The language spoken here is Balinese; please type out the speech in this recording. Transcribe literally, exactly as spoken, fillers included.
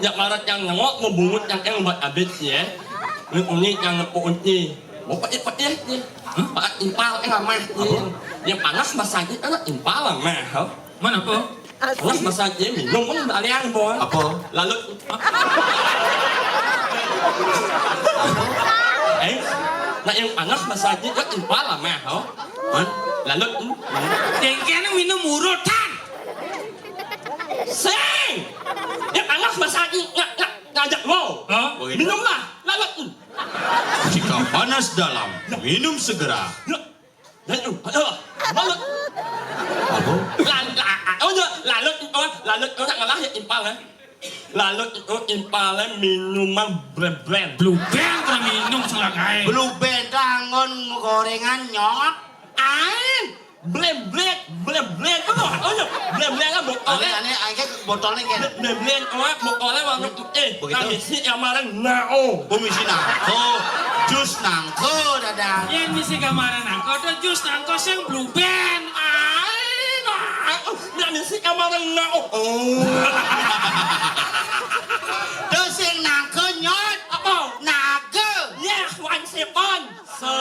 Yang marat yang nengok, mau bungut yang yang buat abis ya. Ini uni yang nepuk unti. Mau pedih-pedih ni. Pak impal yang ramah ni. Yang panas masaknya kan impal ramah. Mana apa? Panas masaknya minum kan balian boy. Apa? Lalu. Eh, nak yang panas masaknya kan impal ramah. Lalu. Dengkene minum urutan. Sing. Yang panas masaknya ngajak lo. Minumlah. Lalu. Jika panas dalam, minum segera. Lalu, lalu, apa? Lalu, oh ya, lalu, oh, lalu, oh, nak ngalah ya impal ya. Lalu, oh, impal ya minuman blend-blend. Blue Band kena minum sekarang ae. Blue Band anggon gorengan nyok. Ain. Blend-blend, blend-blend. Apa? Oh ya, blend-blend kan botolnya. Ane ane ae botolnya kan. Blend-blend, oh, botolnya warna putih. Begitu. Kami sih yang marah nao. Komisi nangko, jus nangko, dadang. Yang misi gambaran nangko, ada jus nangko sing Blue Band. Ayo, yang misi gambaran nao. Oh. Terus yang nangko nyot. Apa? Naga. Ya, one seven. Se